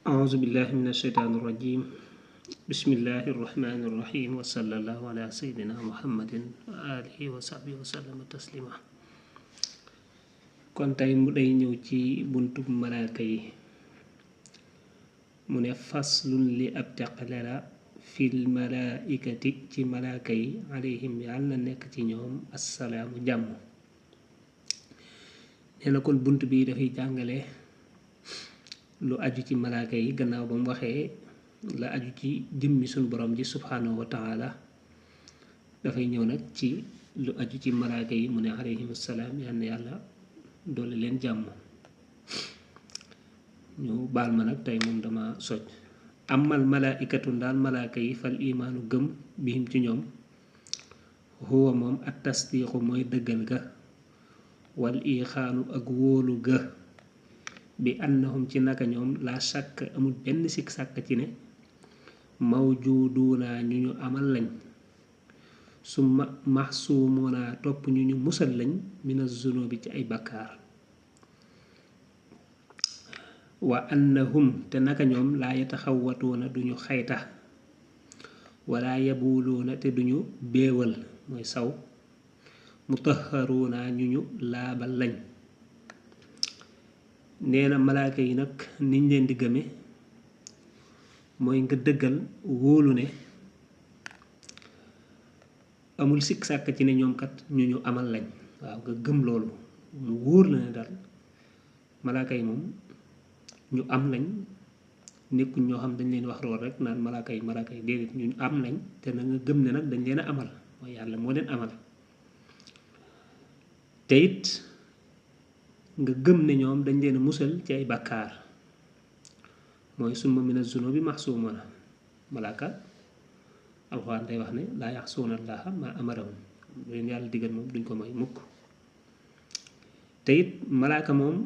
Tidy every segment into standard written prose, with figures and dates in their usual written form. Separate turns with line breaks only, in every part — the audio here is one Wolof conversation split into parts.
أعوذ بالله من الشيطان الرجيم بسم الله الرحمن الرحيم وصلى الله على سيدنا محمد وآله وصحبه وسلم تسليما kon tey mu day ñëw ci buntu malaaka yi mu ne faslun li ab teqale la fil malaikati ci malaaka yi alayhim yàlla na nekk ci ñoom assalaamu jàmm nee na kon bunt bi dafay jàngale lu aju ci malaaka yi gannaaw ba mu waxee la aju ci jëmmi suñ borom ji subhanahu wa taala dafay ñëw nag ci lu aju ci malaaka yi mu ne alayhim assalaam yal na yàlla doole leen jàmm ñu baal ma nag tey moom dama soj amal malaaikatu ndaal malaaka yi fal imaanu gëm bihim ci ñoom huwa moom at tasdiqu mooy dëggal ga wal ixaanu ak wóolu ga bi annahum ci naka ñoom la sàkk amul benn sikk sàkk ci ne mawjuduuna ñu ñu amal lañ summa maxsuumuuna topp ñu ñu musal lañ mina zunubi ci ay bakkaar wa annahum te naka ñoom laa yataxawatuuna duñu xayta wala yabuluuna te duñu béewal mooy saw mutaharuuna ñu ñu laabal lañ nee na malaaka yi nag niñ leen di gëme mooy nga dëggal wóolu ne amul sikk sàkk ci ne ñoom kat ñu ñu amal lañ waaw nga gëm loolu mu wóor la ne daal malaaka yi moom ñu am lañ nekkuñ ñoo xam dañ leen wax lool rek naan malaaka yi déedéet ñu am lañ te na nga gëm ne nag dañ leen a amal mooy yàlla moo leen amal te it nga gëm ne ñoom dañ leen a musal ci ay bàkkaar mooy summa mina zunubi maxsuumuna malaaka alxuraan day wax ne laa yaxsuuna allaha ma amarahum leen yàlla digal moom duñ ko may mukk te it malaaka moom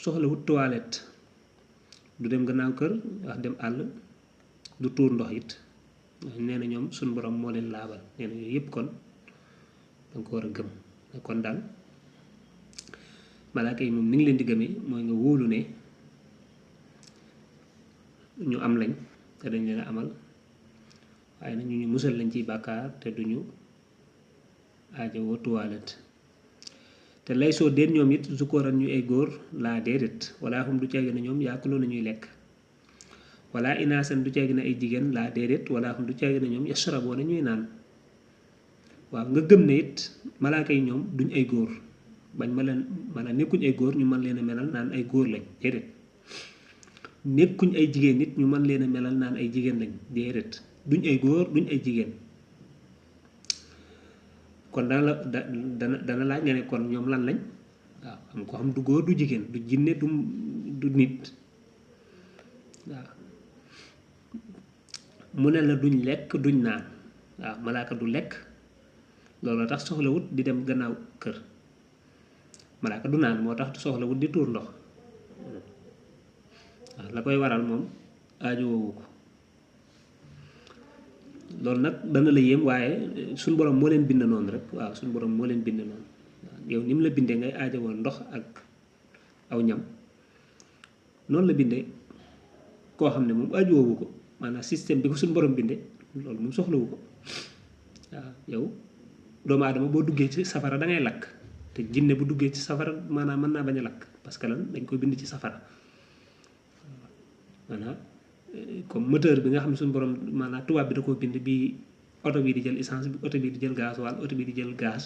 soxlawut toilette du dem gannaaw kër wax dem àll du tuur ndox it nee na ñoom suñ borom moo leen laabal nee na yooyu yëpp kon danga ko war a gëm kon daal malaaka yi moom ni ngi leen di gëmee mooy nga wóolu ne ñu am lañ te dañ leen a amal waaye nag ñu ñu musal lañ ciy bàkkaar te duñu aajowoo toilette te lay soo déet ñoom it zukooran ñu ay góor laa déedéet wala xum du ceegi na ñoom yaakuloo na ñuy lekk wala inaasan du ceegi na ay jigéen laa déedéet wala xum du ceegi na ñoom yashraboo na ñuy naan waaw nga gëm ne it malaaka yi ñoom duñ ay góor bañ ma leen maanaam nekkuñ ay góor ñu mën leen a melal naan ay góor lañ déedéet nekkuñ ay jigéen nit ñu mën leen a melal naan ay jigéen lañ déedéet duñ ay góor duñ ay jigéen kon dana laaj nga ne kon ñoom lan lañ waaw am ko xam du góor du jigéen du jinne du nit waaw mu ne la duñ lekk duñ naan waaw malaaka du lekk loolu tax soxlawut di dem gannaaw kër malaaka du naan moo tax soxlawut di tuur ndox waaw la koy waral moom aajowoowu ko loolu nag dana la yéem waaye suñ borom moo leen bind noonu rek waaw suñ borom moo leen bind noonu yow ni mu la bindee ngay aajowoo ndox ak aw ñam noonu la bindee koo xam ne moom aajowoowu ko maanaam système bi ko suñ borom bindee loolu moom soxlawu ko waaw yow doomu aadama boo duggee ci safara da ngay lakk te jinne bu duggee ci safara maanaam mën naa bañ a lakk parce que lan dañ koy bind ci safara maanaam comme moteur bi nga xam ne suñu borom maanaam tubaab bi da koo bind bi oto bii di jël essence bi oto bii di jël gasoil oto bii di jël gaz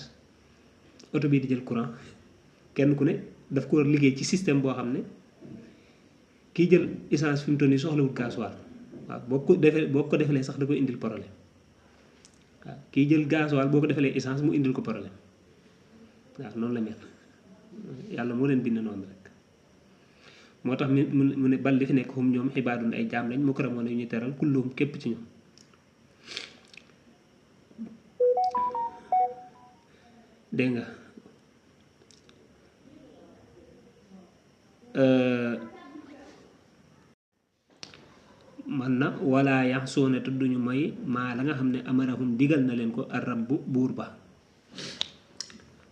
oto bii di jël courant kenn ku ne daf ko liggéey ci système boo xam ne kii jël essence fi mu toll nii soxlawul gasoil waaw boo ko defalee sax da koy indil problème waaw kii jël gasoil boo ko defalee essence mu indil ko problème waaw noonu la mel yàlla moo leen bind noonu rek moo tax mu ne bal li fi nekk xum ñoom xibaadun ay jaam lañ mukramoon yu ñu teral kulluhum képp ci ñoom dégg nga man na wala yax soone te duñu mooy maa la nga xam ne amarahum digal na leen ko arab buur ba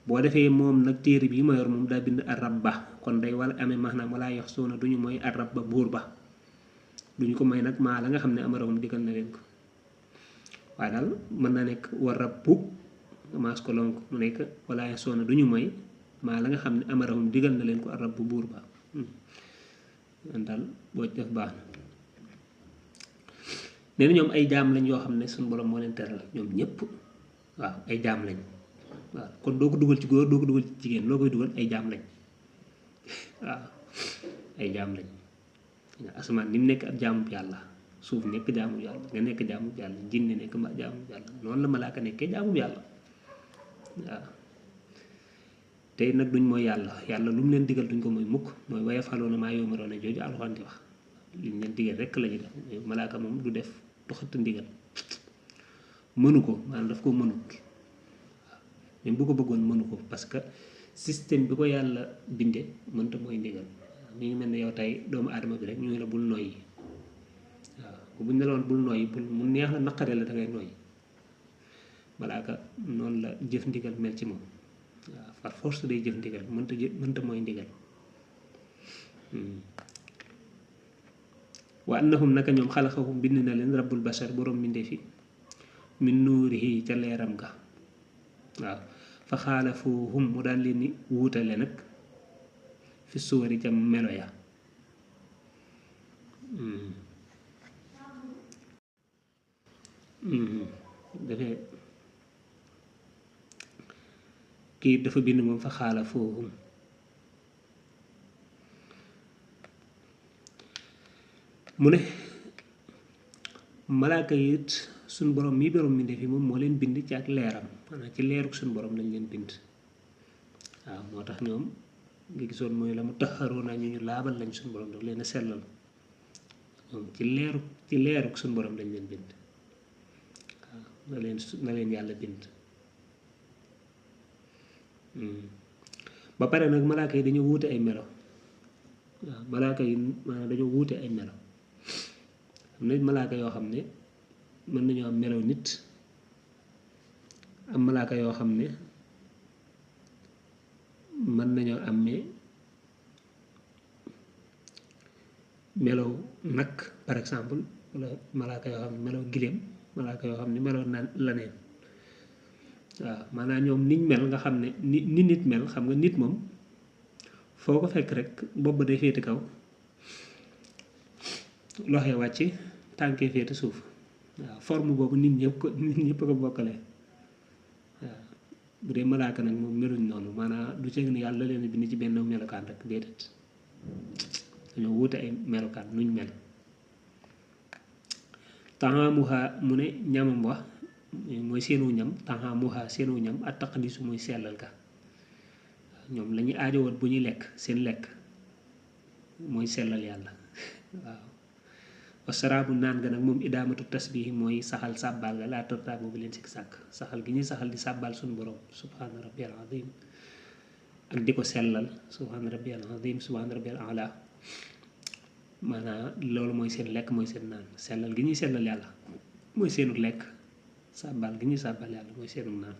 boo defee moom nag téere bi ma yor moom daa bind arab ba kon day wala amee maanaam wala yax soona duñu mooy arab ba buur ba duñ ko may nag maa la nga xam ne amarahum digal na leen ko waaye daal mën na nekk war rabbu maas ko lonk mu nekk wala yasoona duñu may maa la nga xam ne amarahum digal na leen ko ar rabbu buur ba man daal boo def baax na nee na ñoom ay jaam lañ yoo xam ne suñu borom moo leen teral ñoom ñëpp waaw ay jaam lañ waaw kon doo ko dugal ci góor doo ko dugal ci jigéen loo koy dugal ay jaam lañ waaw ay jaam lañ asamaan ni mu nekk ak jaamu yàlla suuf nekk jaamu yàlla nga nekk jaamu yàlla jinne nekk jaamu yàlla noonu la malaaka nekkee jaamu yàlla waaw tey nag duñ mooy yàlla yàlla lu mu leen digal duñ ko mooy mukk mooy waye faloona maa yoomaroon a jooju alxuraan di wax liñ leen digal rekk la ñu def malaaka moom du def doxat ndigal mënu ko maanaam daf ko mënut waaw même bu ko bëggoon mënu ko parce que système bi ko yàlla binde mënta mooy ndigal mi ngi mel ne yow tey doomu aadama bi rek ñu ngi la bul noyyi waaw buñ ne loon bul noyyi bul mu neex la naqare la da ngay noyyi malaaka noonu la jëf ndigal mel ci moom waaw par force day jëf ndigal mënta mooy ndigal wa annahum naka ñoom xalaxahum bind na leen rabbul bashar borom mbindeefi min nuurihi ca leeram ga waaw fa xaalafuhum mu daal leen ni wuutale nag fi suwari ca melo ya dafee kii dafa bind moom fa xaalafuhum mu ne malaaka yi it suñ borom mii borom mi def yi moom moo leen bind ci ak leeram maanaam ci leeruk suñ borom lañ leen bind waaw moo tax ñoom nga gisoon mooy la mu taxaroo naa ñu laabal lañ suñ borom daf leen a sellal ñoom ci leeruk suñ borom lañ leen bind waaw na leen yàlla bind ba pare nag malaaka yi dañoo wuute ay melo waaw malaaka yi maanaam dañoo wuute ay melo am na malaaka yoo xam ne mën nañoo am melaw nit am malaaka yoo xam ne mën nañoo amee melaw nag par exemple wala malaaka yoo xam ne melaw giléem malaaka yoo xam ne melaw laneen waaw maanaam ñoom niñ mel nga xam ne ni nit mel xam nga nit moom foo ko fekk rek bopp ba day féete kaw loxee wàcc tànkee féete suuf waaw forme boobu nit ñëpp ko bokkale waaw bu dee malaaka nag moom meluñ noonu maanaam du ceeg ni yàlla leen bind ci benn melokaan rek déedéet dañoo wuute ay melokaan nuñ mel taxamuha mu ne ñamam wax mooy seenu ñam taxamuha seenu ñam ak taqdisu mooy sellal ka ñoom la ñuy aajowoon bu ñuy lekk seen lekk mooy sellal yàlla waaw wasaraabu naan ga nag moom idaamatu tasbihi mooy saxal sàbbaal ga laa tortaa boobu leen sikk sàkk saxal gi ñuy saxal di sàbbaal suñu borom subhaana rabbiyal azim ak di ko sellal subhaana rabbiyal azim subhaana rabbiyal ala maanaam loolu mooy seen lekk mooy seen naan sellal gi ñuy sellal yàlla mooy seenu lekk sàbbaal gi ñuy sàbbaal yàlla mooy seenu naan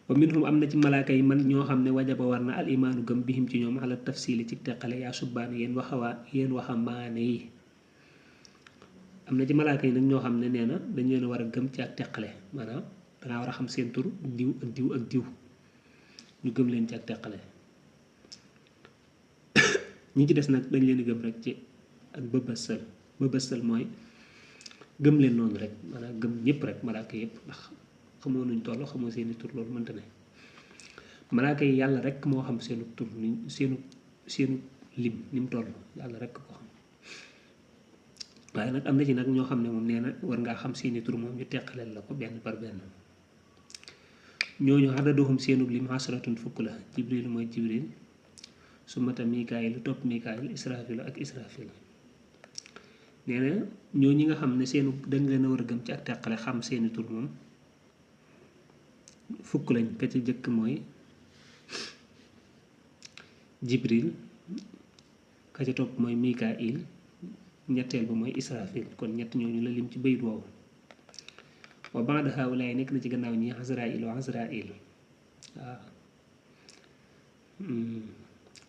wa minhum am na ci malaaka yi man ñoo xam ne wajaba war na al imaanu gëm bihim ci ñoom ala tafsili ci teqale yaa subbaanu yéen waxambaane yi am na ci malaaka yi nag ñoo xam ne nee na dañ leen a war a gëm ci ak teqale maanaam dangaa war a xam seen tur diw ak diw ak diw ñu gëm leen ci ak teqale ñi ci des nag dañ leen di gëm rek ci ak bëbësal mooy gëm leen noonu rek maanaam gëm ñëpp rek malaaka yëpp ndax xamoo nuñ toll xamoo seeni tur loolu mënta ne malaaka yi yàlla rek moo xam seenu tur seenu lim ni mu toll yàlla rek ko xam waaye nag am na ci nag ñoo xam ne moom nee na war ngaa xam seeni tur moom ñu teqaleel la ko benn par benn ñooñu adaduhum seenu lim xasratun fukk la jibril mooy jibril sumata mikaayil topp mikaayil israfil ak israfil nee na ñoo ñi nga xam ne seenu dañ leen a war a gëm ci ak teqale xam seeni tur moom fukk lañ ka ci jëkk mooy jibril ka ci topp mooy mikaayil ñetteel ba mooy israfil kon ñett ñooñu la lim ci bayit woowu wa ba'da haulaay nekk na ci gannaaw ñi azrail waaw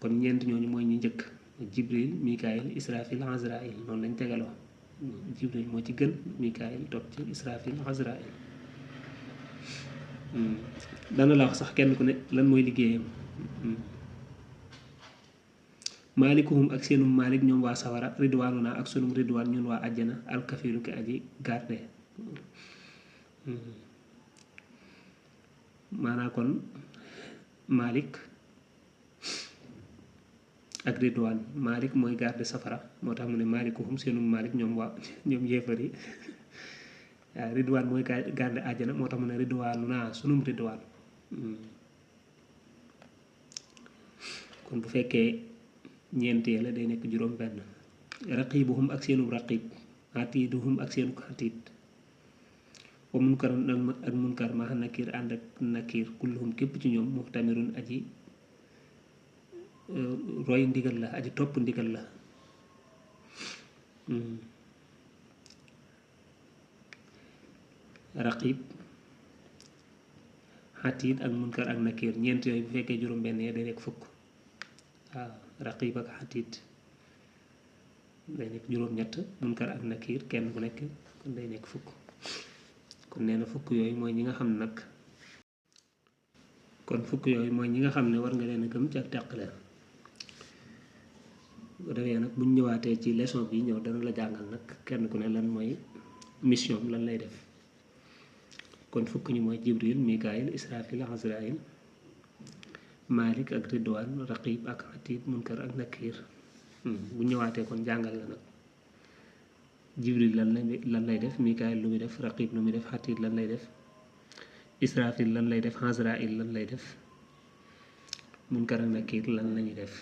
kon ñeent ñooñu mooy ñi njëkk Jibril Mikaayil Israfil Azrail noonu lañ tegaloo Jibril moo ci gën Mikaayil topp ci Israfil Azrail dana la wax sax kenn ku ne lan mooy liggéeyam maalikuhum ak seenum maalik ñoom waa sawara ridwaanu naa ak sunum ridwaan ñun waa àjjana alkafiru ki aji garde maanaa kon maalik ak ridwaan maalik mooy garde safara moo tax mu ne maalikuhum seenum maalik ñoom yéefar yi waaw ridwaan mooy garde àjjana moo tax mu ne ridwaanu naa sunum ridwaan kon bu fekkee ñeentee la day nekk juróom benn raqibuhum ak seenum raqib atiiduhum ak seenu atiid wa munkar ak munkar maa nakir ànd ak nakir kulluhum képp ci ñoom muxtamirun aji roy ndigal la aji topp ndigal la raqib atiid ak munkar ak nakir ñeent yooyu bu fekkee juróom benn ya day nekk fukk waaw raqib ak atiid day nekk juróom ñett munkar ak nakir kenn ku nekk kon day nekk fukk kon nee na fukk yooyu mooy ñi nga xam ne nag kon fukk yooyu mooy ñi nga xam ne war nga leen a gëm ci ak teqale bu defee nag buñ ñëwaatee ci leçon bi ñëw dana la jàngal nag kenn ku ne lan mooy mission lan lay def kon fukk ñi mooy Jibril Mikaayil Israfil Azrail Malik ak Ridwaan Raqib ak Atiid Munkar ak Nakir bu ñëwaatee kon jàngal la nag Jibril lan lay def Mikaayil lu muy def Raqib lu muy def Atiid lan lay def Israfil lan lay def Azrail lan lay def Munkar ak Nakir lan lañuy def